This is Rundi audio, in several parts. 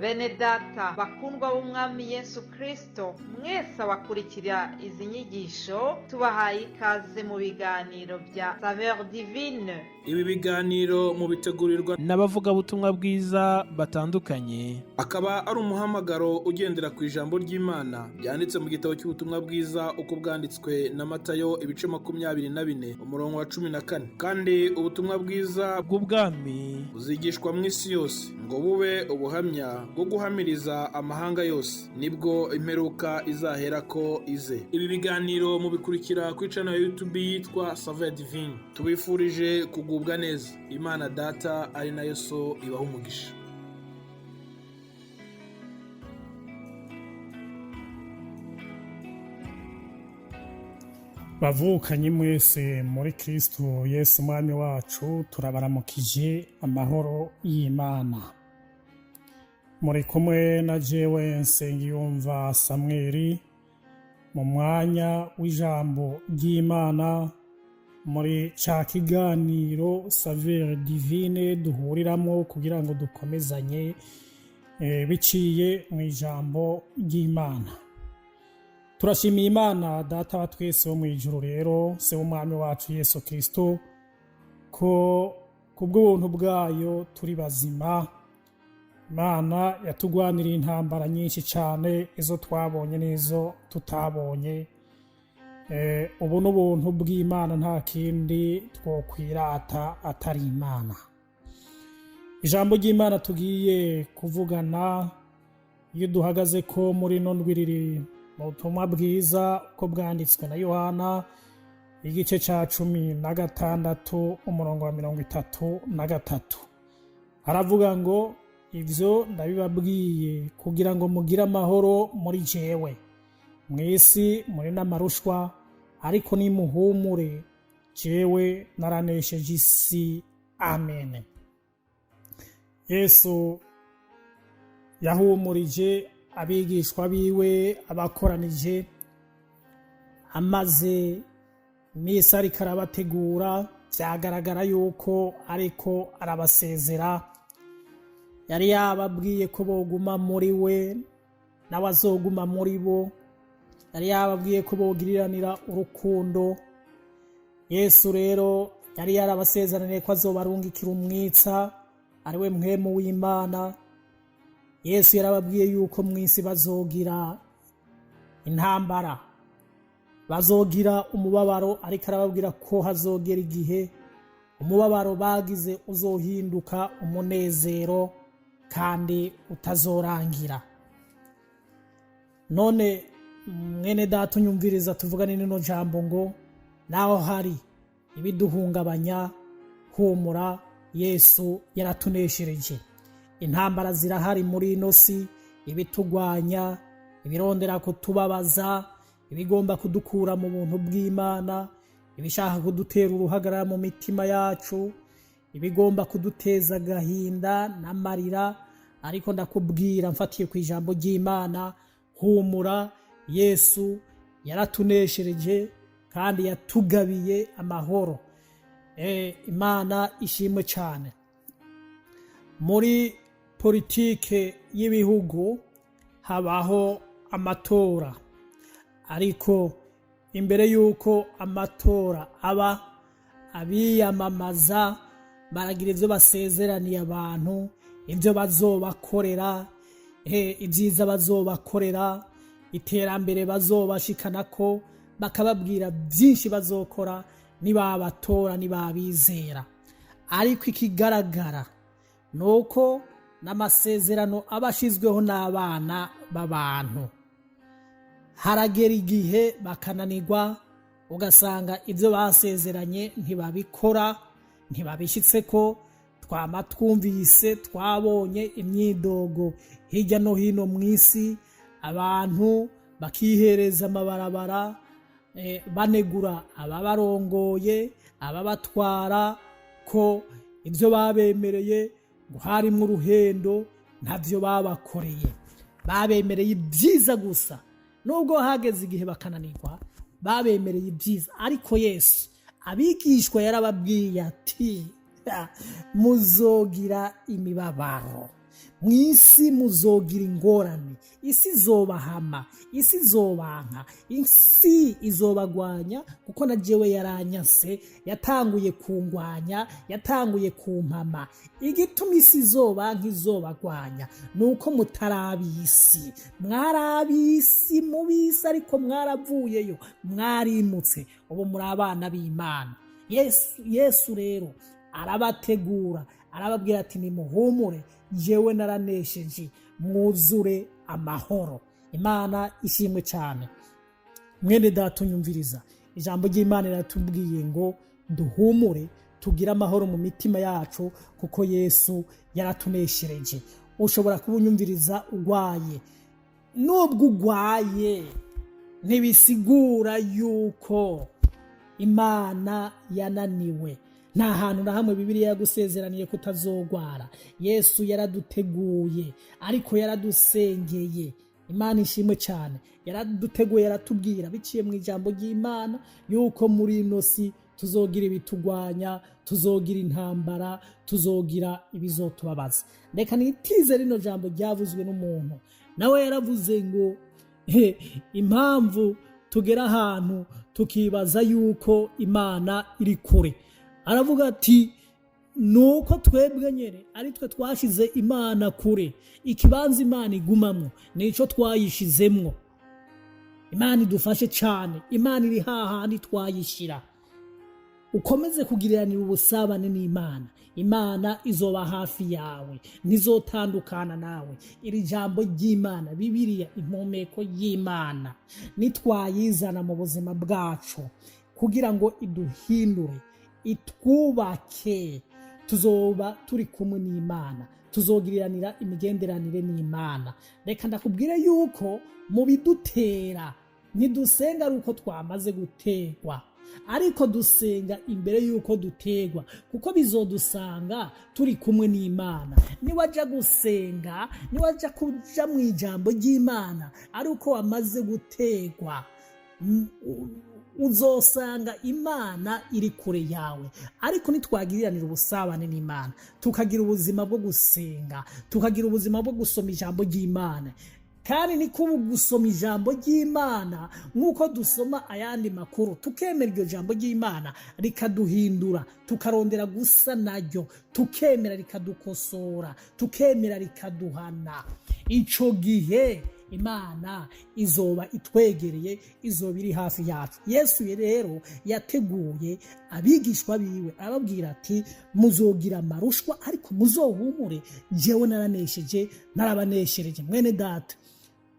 Bene data bakundwa b'Umwami Yesu Kristo, mwese abakurikira izi nyigisho, tubahaye ikaze mu biganiro bya Saveur Divine. Ibi biganiro mubitegurirwa n'abavugabutumwa bwiza batandukanye, akaba ari umuhamagaro ugendera ku ijambo ry'Imana ryanditse mu gitabo cy'ubutumwa bwiza uko bwanditswe na Matayo, ibice 24, umurongo wa 14. Kandi ubutumwa bwiza bw'ubwami buzigishwa mu isi yose ngo bube ubuhamya bwo guhamiriza amahanga yose, nibwo imperuka izaherako ize. Ibi biganiro mubikurikira kuri channel ya YouTube yitwa Saveur Divine. Tubifurije kugubwa neza. Imana Data ari nayo So ibaha umugisha. Bavukanye mwese muri Kristo Yesu Umwami wacu, turabaramukije amahoro y'Imana. Muri kumwe na jewe Nsengiyumva Samweli mu mwanya w'ijambo ry'Imana, muri ca kiganiro Saveur Divine duhuriramo kugira ngo dukomezanye biciye mu ijambo ry'Imana. Turashimiye Imana Data wa twese wo mu ijuru rero, Se w'Umwami wacu Yesu Kristo, ko kubw'ubuntu bwayo turi bazima. Imana yatugwaniriye intambara nyinshi cyane, izo twabonye n'izo tutabonye. Ubu n'ubuntu bw'Imana, nta kindi twokwirata atari Imana. Ijambo ry'Imana tugiye kuvugana iyo duhagaze ko muri ino ndwi riri mu butumwa bwiza uko bwanditswe na Yohana, igice cya 16, umurongo wa 33. Haravuga ngo: "Ibyo ndabibabwiye kugira ngo mugire amahoro muri jewe. Mu isi muri n'amarushwa, ariko nimuhumure, jewe naranesheje isi." Amen. Yesu yahumurije abigishwa biwe abakoranije, amaze iminsi ariko arabategura. Byagaragara yuko ariko arabasezera. Yari yababwiye ko boguma muri we, nawe azoguma muri bo. Yari yababwiye ko bogiriranira urukundo. Yesu rero yari yarabasezeraniye ko azobarungikira umwitsa, ari we Mpwemu w'Imana. Yesu yarababwiye yuko mu isi bazogira intambara, bazogira umubabaro, ariko arababwira ko hazogera igihe umubabaro bagize uzohinduka umunezero kandi utazorangira. None mwene data unyumviriza, tuvugane n'ino jambo ngo naho hari ibiduhungabanya, humura, Yesu yaratuneshereje. Intambara zirahari muri ino si, ibitugwanya, ibirondera kutubabaza, ibigomba kudukura mu buntu bw'Imana, ibishaka kudutera uruhagarara mu mitima yacu, ibigomba kuduteza agahinda n'amarira. Ariko ndakubwira mfatiye ku ijambo ry'Imana: humura, Yesu yaratuneshereje kandi yatugabiye amahoro. Imana ishimwe cyane. Muri politike y'ibihugu habaho amatora, ariko imbere y'uko amatora aba, abiyamamaza baragira ibyo basezeraniye abantu, ibyo bazobakorera, ibyiza bazobakorera, iterambere bazobashikanako, bakababwira byinshi bazokora nibabatora, nibabizera. Ariko ikigaragara ni uko n'amasezerano aba ashyizweho n'abana b'abantu, haragera igihe bakananirwa, ugasanga ibyo basezeranye ntibabikora, ntibabishyitse. Ko twama twumvise, twabonye imyidogo hirya no hino mu isi, abantu bakihereza amabarabara, banegura ababarongoye, ababatwara, ko ibyo babemereye ngo harimwo uruhendo, ntabyo babakoreye. Babemereye ibyiza gusa, nubwo hageze igihe bakananirwa, babemereye ibyiza. Ariko Yesu abigishwa yarababwiye ati: "Muzogira imibabaro." Mu isi muzogira ingorane, isi izobahama, isi izobanka, isi izobagwanya, kuko na jewe yaranyase, yatanguye kungwanya, yatanguye kumpama. Igituma isi izobanka, izobagwanya, ni uko mutarabisi. Mwarabisi mubisi, ariko mwaravuyeyo, mwarimutse, ubu muri abana b'Imana. Yesu rero arabategura, arababwira ati: "Nimuhumure, jewe naranesheje, mwuzure amahoro." Imana ishimwe cyane. Mwene Data unyumviriza, ijambo ry'Imana riratubwiye ngo duhumure, tugire amahoro mu mitima yacu, kuko Yesu yaratuneshereje. Ushobora kuba unyumviriza urwaye. Nubwo urwaye, ntibisigura yuko Imana yananiwe. Nta hantu na hamwe Bibiliya yagusezeraniye kutazogwara. Yesu yaraduteguye, ariko yaradusengeye. Imana ishimwe cyane. Yaraduteguye, yaratubwira biciye mu ijambo ry'Imana yuko muri ino si tuzogira ibitugwanya, tuzogira intambara, tuzogira ibizotubabaza. Reka nitize rino jambo ryavuzwe n'umuntu, nawe yaravuze ngo impamvu tugera ahantu tukibaza yuko Imana iri kure, aravuga ati nuko twebwe nyine ari twe twashize Imana kure. Ikibanza Imana igumamwo nico twayishizemwo. Imana idufashe cyane. Imana iri hahandi twayishyira. Ukomeze kugiriranira ubusabane n'Imana, Imana izoba hafi yawe, ntizotandukana nawe. Iri jambo ry'Imana, Bibiliya, impumeko y'Imana, nitwayizana mu buzima bwacu kugira ngo iduhindure, itwubake, tuzoba turi kumwe n'Imana, tuzogiriranira imigenderanire n'Imana. Reka ndakubwire yuko mu bidutera, ntidusenga ari uko twamaze gutegwa, ariko dusenga imbere y'uko dutegwa, kuko bizodusanga turi kumwe n'Imana. Niwajya gusenga, niwajya kuja mu ijambo ry'Imana ari uko wamaze gutegwa, uzosanga Imana iri kure yawe. Ariko nitwagiriranira ubusabane n'Imana, tukagira ubuzima bwo gusenga, tukagira ubuzima bwo gusoma ijambo ry'Imana, kandi ni kuba gusoma ijambo ry'Imana nk'uko dusoma ayandi makuru, tukemera iryo jambo ry'Imana rikaduhindura, tukarondera gusa naryo, tukemera rikadukosora, tukemera rikaduhana, ico gihe Imana izoba itwegereye, izoba iri hafi yacu. Yesu rero yateguye abigishwa biwe, arababwira ati: "Muzogira amarushwa, ariko muzohumure, jewe naranesheje, narabaneshereje." Mwene Data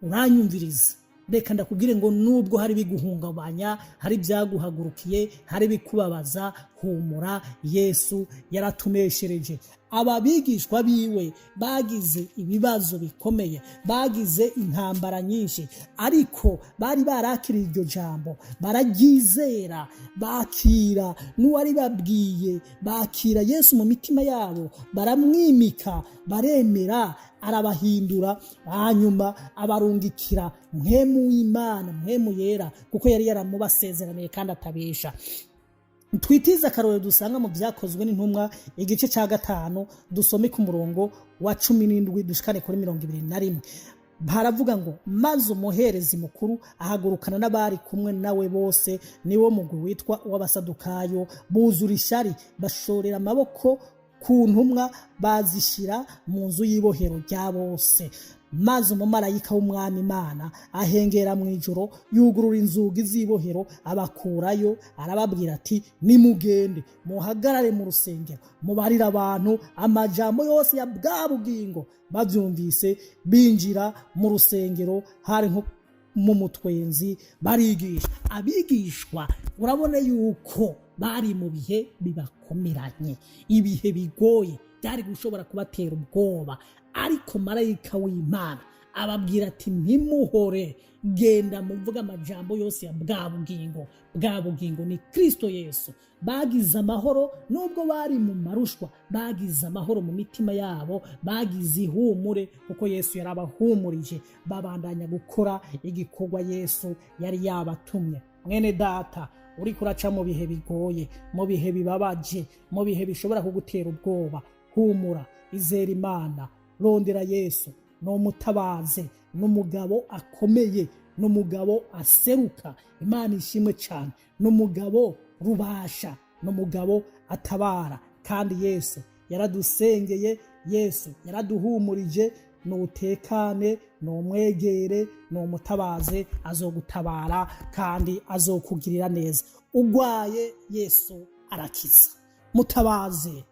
uranyumviriza, reka ndakubwire ngo nubwo hari biguhungabanya, hari ibyaguhagurukiye, hari ibikubabaza, humura, Yesu yaratuneshereje. Aba bigishwa biwe bagize ibibazo bikomeye, bagize intambara nyinshi, ariko bari barakiriye iryo jambo, bararyizera, bakira n'uwari babwiye, bakira Yesu mu mitima yabo, baramwimika, baremera, arabahindura, hanyuma abarungikira Mpwemu w'Imana, Mpwemu Yera, kuko yari yaramubasezeraniye kandi atabesha. Twitize akarorero dusanga mu Byakozwe n'Intumwa, igice cya 5, dusome ku murongo wa 17 dushikane kuri 21. Baravuga ngo: "Maze umuherezi mukuru ahagurukana n'abari kumwe nawe bose, niwo mugwi witwa uw'Abasadukayo, buzura ishari, bashorera amaboko ku ntumwa, bazishyira mu nzu y'ibohero rya bose. Maze umumarayika w'Umwami Imana ahengera mu ijoro, yugurura inzugi z'ibohero, abakurayo, arababwira ati: 'Nimugende muhagarare mu rusengero, mubarire abantu amajambo yose ya bwa bugingo.' Babyumvise, binjira mu rusengero, hari nko mu mutwenzi, barigisha." Abigishwa urabona yuko bari mu bihe bibakomeranye, ibihe bigoye byari gushobora kubatera ubwoba, ariko marayika w'Imana ababwira ati: "Ntimuhore, genda muvuge amajambo yose ya bwa bugingo." Bwa bugingo ni Kristo Yesu. Bagize amahoro nubwo bari mu marushwa, bagize amahoro mu mitima yabo, bagize ihumure kuko Yesu yarabahumurije. Babandanya gukora igikorwa Yesu yari yabatumye. Mwene Data uri kuraca mu bihe bigoye, mu bihe bibabaje, mu bihe bishobora kugutera ubwoba, humura, izera Imana. Rondera Yesu, numutabaze. N'umugabo akomeye, n'umugabo aseruka. Imana ishimwe cyane. N'umugabo rubasha, n'umugabo atabara. Kandi Yesu yaradusengeye, Yesu yaraduhumurije. Nutekane, numwegere, numutabaze, azogutabara kandi azokugirira neza. Ugwaye, Yesu arakiza. Mutabaze.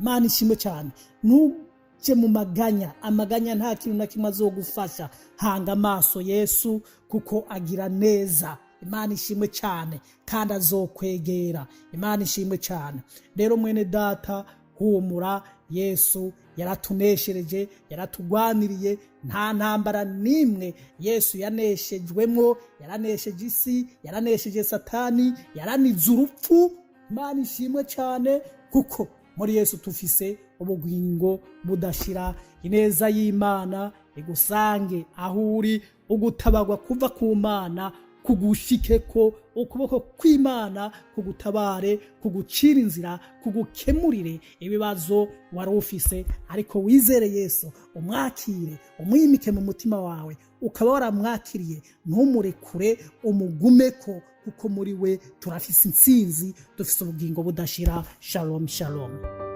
Imana ishimwe cyane. Ntuje mu maganya. Amaganya nta kintu na kimwe azogufasha. Hanga amaso Yesu kuko agira neza. Imana ishimwe cyane, kandi azokwegera. Imana ishimwe cyane. Rero mwene data, humura. Yesu yaratuneshereje, yaratugwaniriye. Nta ntambara n'imwe Yesu yaneshejwemwo. Yaranesheje isi, yaranesheje Satani, yaranize urupfu. Imana ishimwe cyane, kuko muri Yesu tufise ubugingo budashira. Ineza y'Imana igusange aho uri, ugutabagwa kuva ku Mana kugushike ko, ukuboko kw'Imana kugutabare, kugucira inzira, kugukemurire ibibazo wari ufise. Ariko wizere Yesu, umwakire, umwimike mu mutima wawe. Ukaba waramwakiriye, ntumurekure, umugumeko, kuko muri we turafise intsinzi, dufise ubugingo budashira. Shalom, shalom.